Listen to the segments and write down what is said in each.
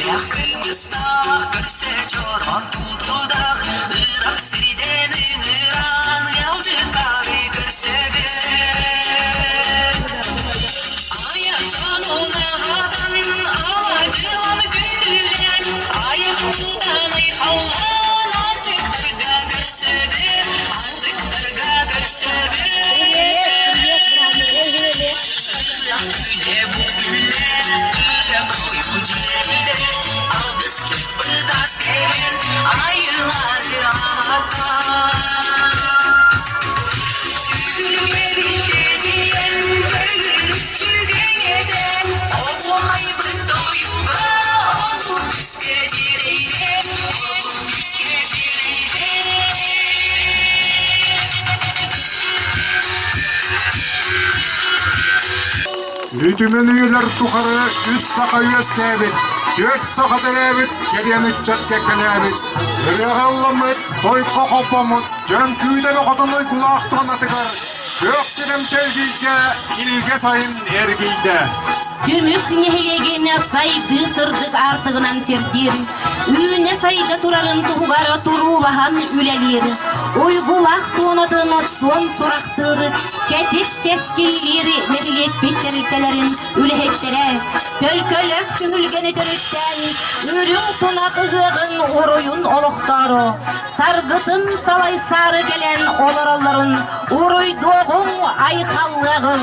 Күннээх кыыстаах көрсө чороон тутудаах Ыраах сирдэн ыҥыран ыалдьыттары көрсөбүт Айар дьонун аҕатан алаадьылан күндүлээн Айах тутан айхаллаан артыктарга көрсөбүт Артыктарга көрсөбүт Үтүмэн үйэлэр тухары үс саха үөскээбит, түөрт саха төрөөбүт, кэриэн ыччат кэккэлээбит, ырыаҕа ылламмыт, тойко холбоммут, дьөҥкүүдэбэ хотун уйгулаах туонатыгар күөх сирэм чэлгийгэ илгэ сайын эргийдэ. Түмүк нэһилиэгин сайдыы сырдык аартыгынан сирдиир, үүнэ-сайда турарын туһугар туруулаһан үлэлиир, уйгулаах туонатын суон сурахтыыр, кэтит кэскиллиир нэһилиэкпит тэрилтэлэрин үлэһиттэрэ, төлкөлөөх түһүлгэни төрүттээн, үрүҥ тунах ыһыаҕын уруйун олохтоору, саргытын салайсаары кэлэн олороллорун уруйдуоҕуҥ, айхаллыаҕыҥ!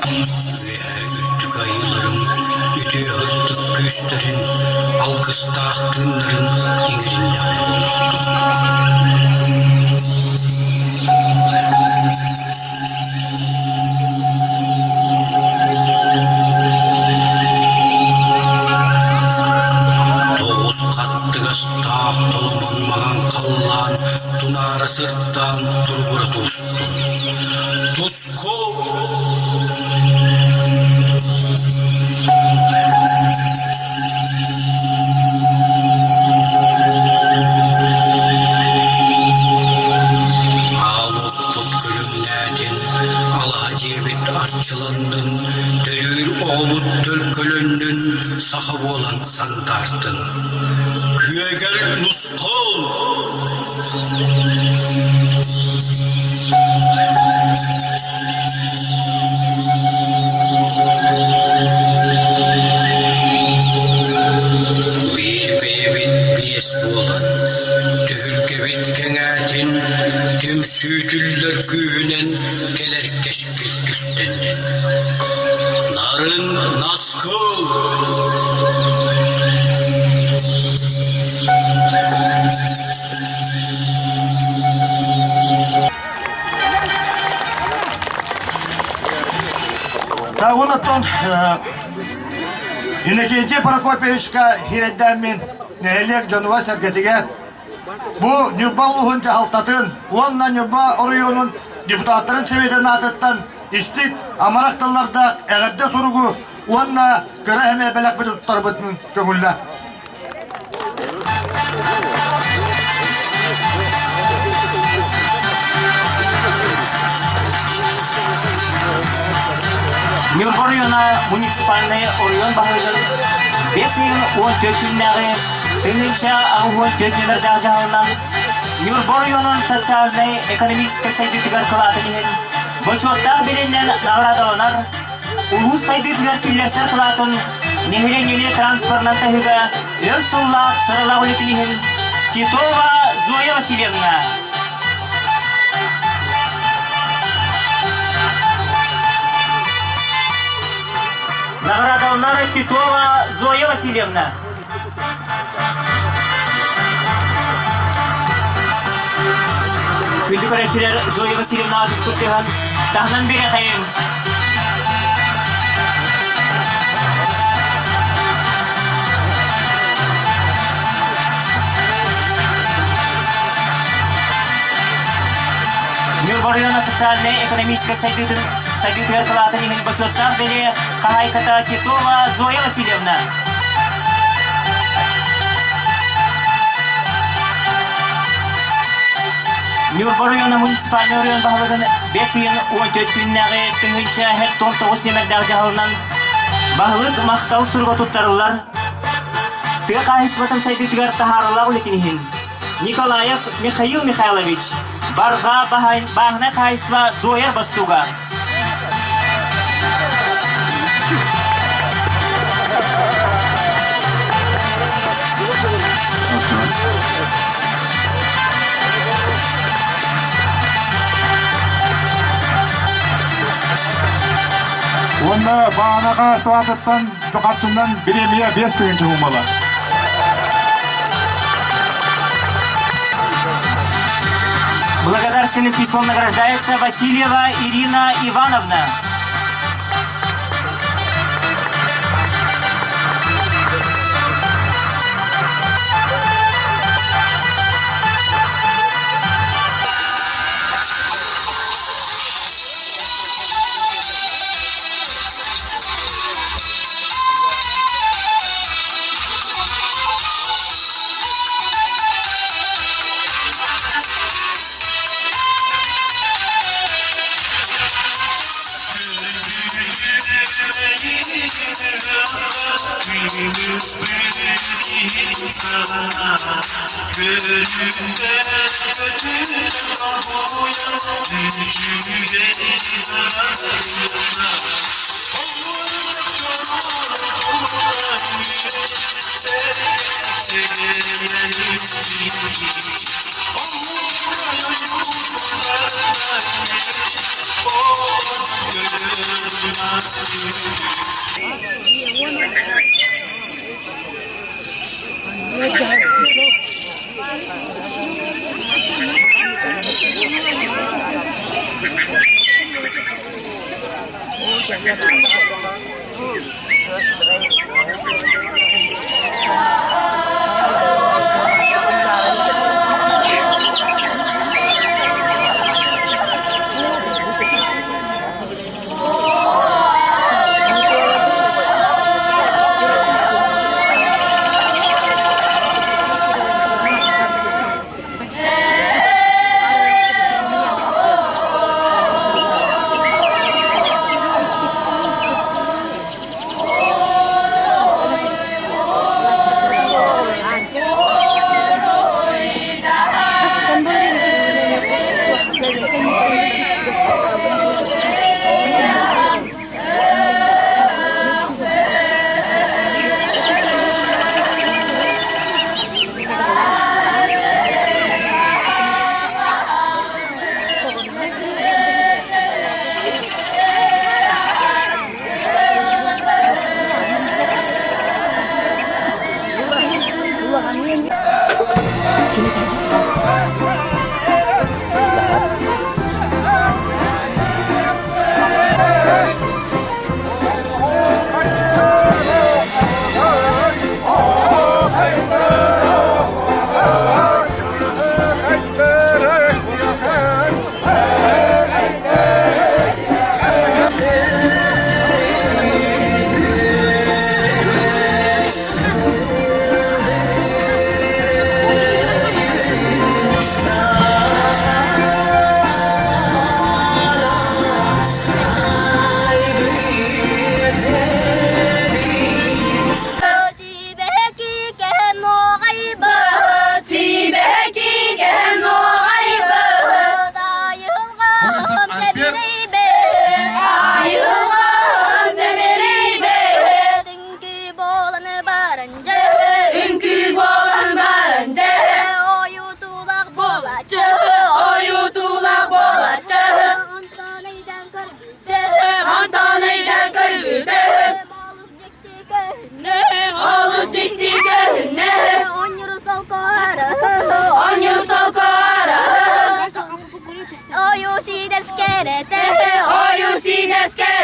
Үөһээ үрдүк айыыларым үтүө сырдык күүстэрин, алгыстаах тыыннарын иҥэриннэҕинэ олохтун. Тоҕус хаттыгастаах толомон маҥан халлаан тунаара сырдаан туругура тустун. Туску! Аал уоппут күлүмнээтин, алаһа дьиэбит арчыланнын, төрүүр оҕобут төлкөлөннүн, саха буолан сандаартын. Күөгэл нусхал! Биир бэйэбит биэс буолан, түһүлгэбит кэҥээтин, түмсүүтүллэр күүһүнэн кэлэр кэскил түстэннин. Нарын наскыл! Тагын оттон Иннокентий Прокопьевичка хирэддээммин нэһилиэк дьонугар-сэргэтигэр бу Ньурба улууһун дьаһалтатын уонна Ньурба оройуонун депутаттарын сэбиэтин аатыттан истик амарах тыллардаах эҕэрдэ суругу уонна кыра эмэ бэлэхпит туттарбытын көҥүллэ. Ньурба оройуона муниципальнай оройуон баһылыгын 5 ыйын 14 күннээҕи 1084 нүөмэрдээх дьаһалынан Ньурба оройуонун социальнай-экономическай сайдыытыгар кылаатын иһин бочуоттаах билиннэн наҕараадаланар улуус сайдыытыгар киллэрсэр кылаатын нэһилиэнньэни транспорынан таһыыга өр сыллаах сыралаах үлэтин иһин Титова Зоя Васильевна Наҕараадаланар Титова Зоя Васильевна. Күндү көрөөччүлэр Зоя Васильевнаҕа кыттыһан таһынан биэрэхэйиҥ. Ньурба оройуона социальнай-экономическай сайдыытын сайдыытыгар кылаатын иһин бочуоттаах бэлиэ хаһаайката Титова Зоя Васильевна. Ньурба оройуона муниципальнай оройуон баһылыгын 5 ыйын 14 күннээҕи 1049 нүөмэрдээх дьаһалынан баһылык махтал суруга туттарыллар. Тыа хаһаайыстыбатын сайдыытыгар таһаарыылаах үлэтин иһин Николаев Михаил Михайлович Барҕа бааһынай хаһаайыстыба дуойар бостууга. Уонна баана хаастыбатыттан харчынан бириэмийэ 5 тыһыынча уумала. Благодарственным письмом награждается Васильева Ирина Ивановна.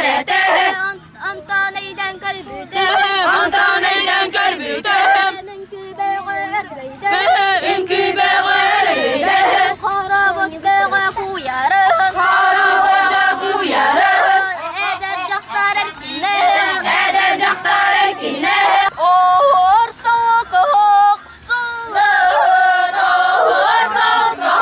кэрэтэ Онтон өйдөөн көрбүтүм Онтон өйдөөн көрбүтүм Үҥкүү бөҕө өргөйдө Үҥкүү бөҕө өргөйдө Хоробут бөҕө куйарым Хоробут бөҕө куйарым Эдэр дьахтар эркинэ Эдэр дьахтар эркинэ Оһуор солко охсуллун Оһуор солко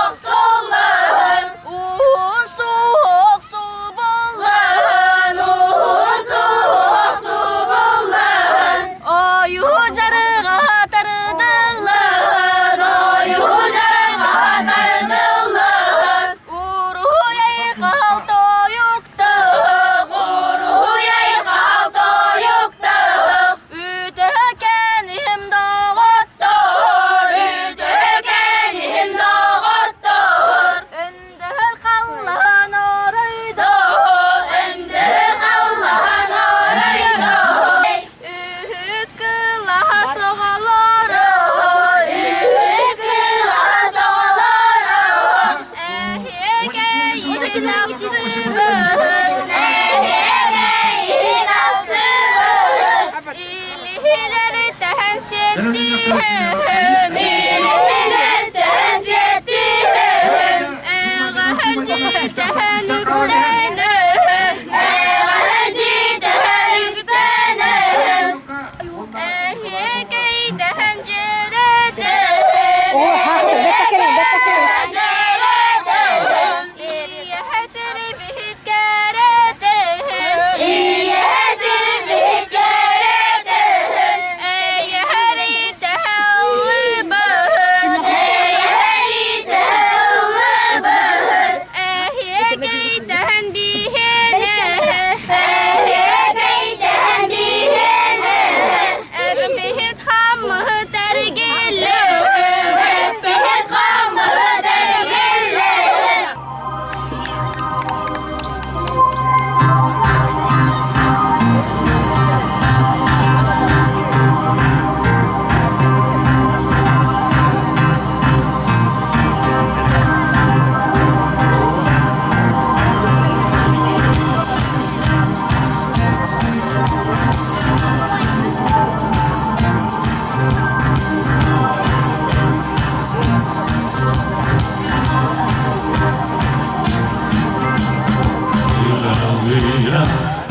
охсуллун Уһун суох субуллун Уһун суох субуллун Ойуу дьарыга тардыллын Ойуу дьарыга тардыллын Уруй айхал тойуктах Уруй айхал тойуктах Үтөкэним доҕоттор Үтөкэним доҕоттор Өндөр халлаан оройдор Өндөр халлаан оройдор Үһүс кылаһа соҕолоро Үһүс кылаһа соҕолоро Эһиэкэйин аптыбыт Эһиэкэйин аптыбыт Илиһилэри тэһэн сиэттиһэн Илиһилэри тэһэн сиэттиһэн Эҕэһэлдьитэһэн үктэнэн Эҕэһэлдьитэһэн үктэнэн Эһиэкэйдэһэн дьиэрэтэн Эһиэкэйдэһэн дьиэрэтэн Ийэһэ сирбиһит кэрэтэн Ийэһэ сирбиһит кэрэтэн Эйэһэритэһэ ыллыбыт Эйэһэритэһэ ыллыбыт Эһиэкэйдэһэн биһиэнэ Эһиэкэйдэһэн биһиэнэ Эппиһит хаммыһыт эргиллэр Эппиһит хаммыһыт эргиллэр Yaralıya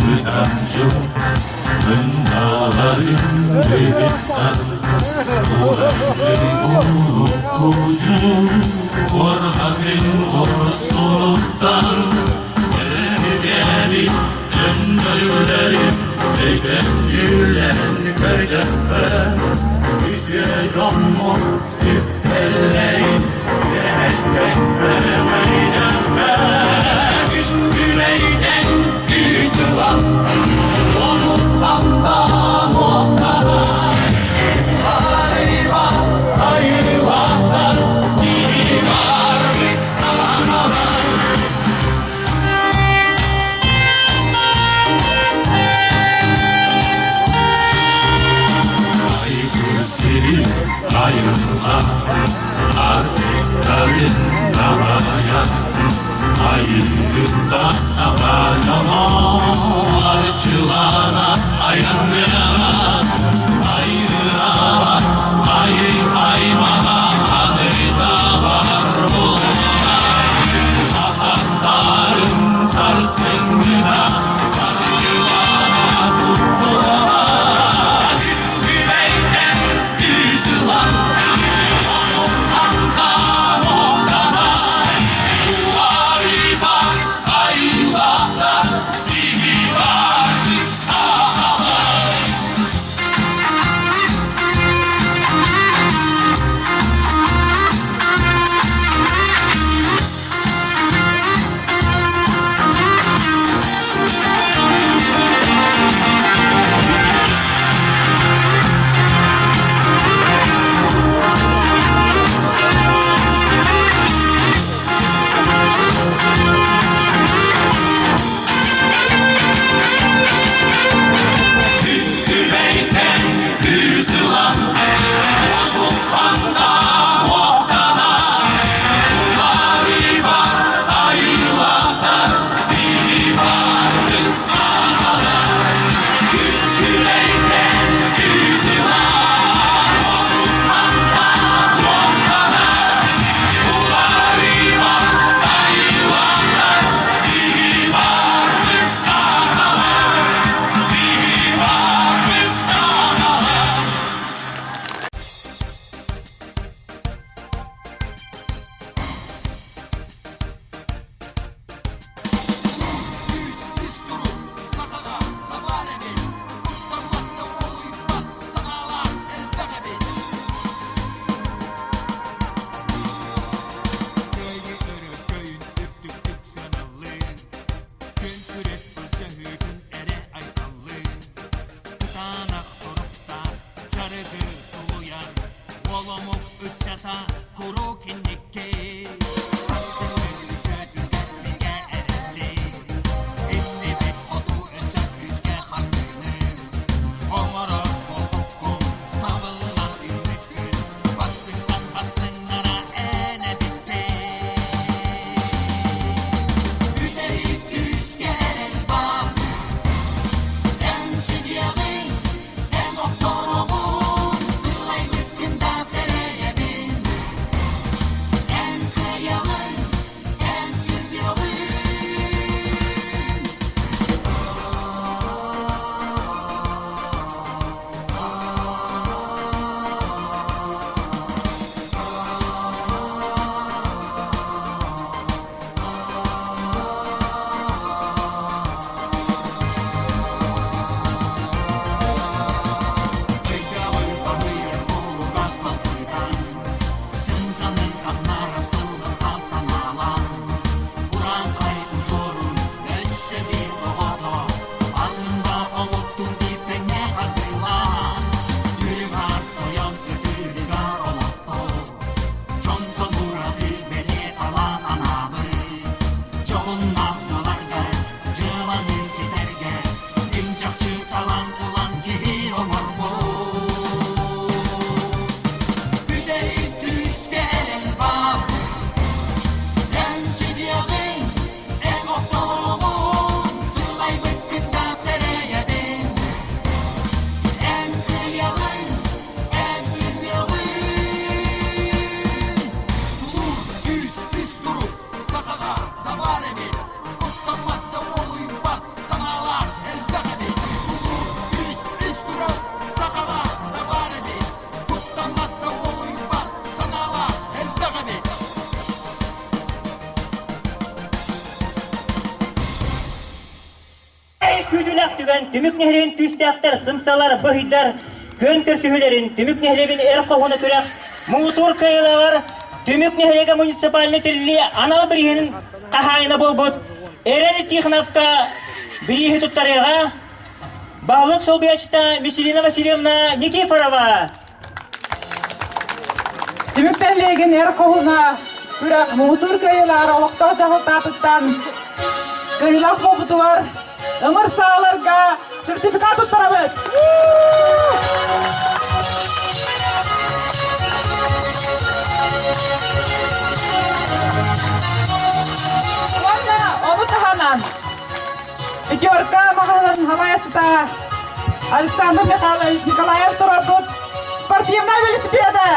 utancı Mındaların behisan Ucu Orhatın orsultan Gelip öndürleri Egenciler kırgıkı Үтүө дьоммут үктэллэрин Үс күбэйдэн күүс ылан, онуттан уоттанан, Айба, айылаттан, киһи барбыт санаалар. Айгыр сирин айылға, артистарын далая, Айылгында сабанано, арчылана аянныға, Айырава, айы аймаға, аныда бар болуға, Сарын сарсыңына, саргылана tutsuğa, Güveyden düzülan, Andan okana, Uariba, ayılana, Bibi vardık sahalar. куруук инникки Сарсыҥҥы үтүөтүгэр бигэ эрэлли Иннибит хоту өссө күүскэ хардыыны Оҥорор буолбуккун табыллан үүммүккүн Бастыҥтан бастыҥнара эн эбиккин Бүтэһик күүскэ эрэл баар Эн сидиэҕиҥ, эн охторобун Сылайбыккын да сэрэйэбин Эн кыайаҕын, эн үрдүөҕүн Өйдөҕүн тоһуйар кулугас толкуйдан, Сымсаны самнарар сылбырҕа санаалаан, Урааҥхай удьуорун өссө биир оҕото, Атын да омуктун биир тэҥҥэ хардыылаан, Үрүҥ аар тойон үтүлүгэр олохтор, Дьонтон ураты бэлиэ талаан анаабыт, Дьоһуннаах буоларгар, дьыаланы ситэргэ, Дьиҥ-чахчы талан ылан киһи оҥорбут. Бүтэһик күүскэ эрэл баар, эн сидиэҕиҥ, эн охторугун, сылайбыккын да сэрэйэбин. Эн кыайаҕын, эн үрүөҕүн. Тулуур, күүс, ис турук, сахаҕа да баар эбит. Куттаммат да уолуйбат, санаалаах элбэх эбит. Тулуур, күүс, ис турук, сахаҕа да баар эбит. Куттаммат да уолуйбат, санаалаах элбэх эбит. Күүтүүлээх түгэн түмүк нэһилиэгин күүстээхтэр, сымсалар, быһыйдар күөн көрсүһүүлэрин түмүк нэһилиэгин эр хоһууна күрэх муҥутуур кыайыылааҕар түмүк нэһилиэгэ муниципальнай тэриллии анал бирииһин хаһаайына буолбут Эрэл Тихоновка бирииһи туттарыаҕа баһылык солбуйааччыта Миселина Васильевна Никифорова. Түмүк нэһилиэгин эр хоһуна күрэх муҥутуур кыайыылаах олохтоох дьаһалтаатыттан кыайыылаах буолбутугар ымыр сааларга сертификат туттарабыт! Уонна ону таһынан Пятерка маҕаһыын салайааччыта Александр Михайлович Николаев туруорбут спортивнай велосипеда!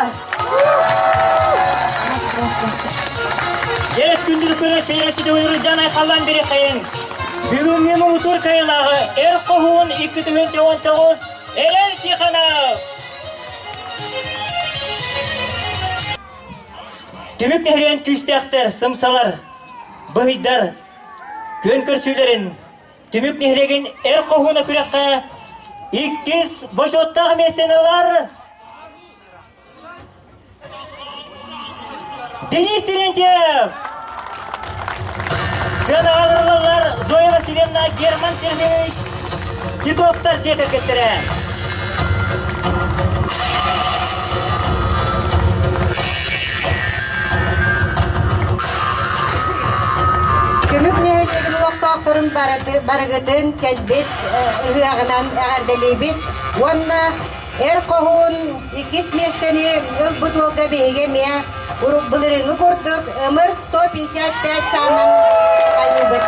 Дьэ, күндүл көрө чэйэсити уйруйдан айхаллан бирихэйин. Бүгүҥҥү муҥутуур кайылааҕы эр хоһуун 2019 Эрэл Тихонов! Түмүк тэһириэн күүстээхтэр, сымсалар, быһыйдар, Күөн көрсүүлэрин түмүк нэһилиэгин эр хоһууна күрэххэ иккис бочуоттаах миэстэни ылар Денис Терентьев! Сыанаҕа ыҥырыллаллар Зоя Васильевна, Герман Сергеевич Титовтар дьиэ кэргэттэрэ. Түмүк нэһилиэгин олохтоохторун барыгытын кэлбит ыһыаҕынан эҕэрдэлиибит уонна эр хоһуун иккис миэстэни ылбыт уолга биһиги эмиэ былырыыҥҥы курдук ымыр 155 саанан хайыыбыт.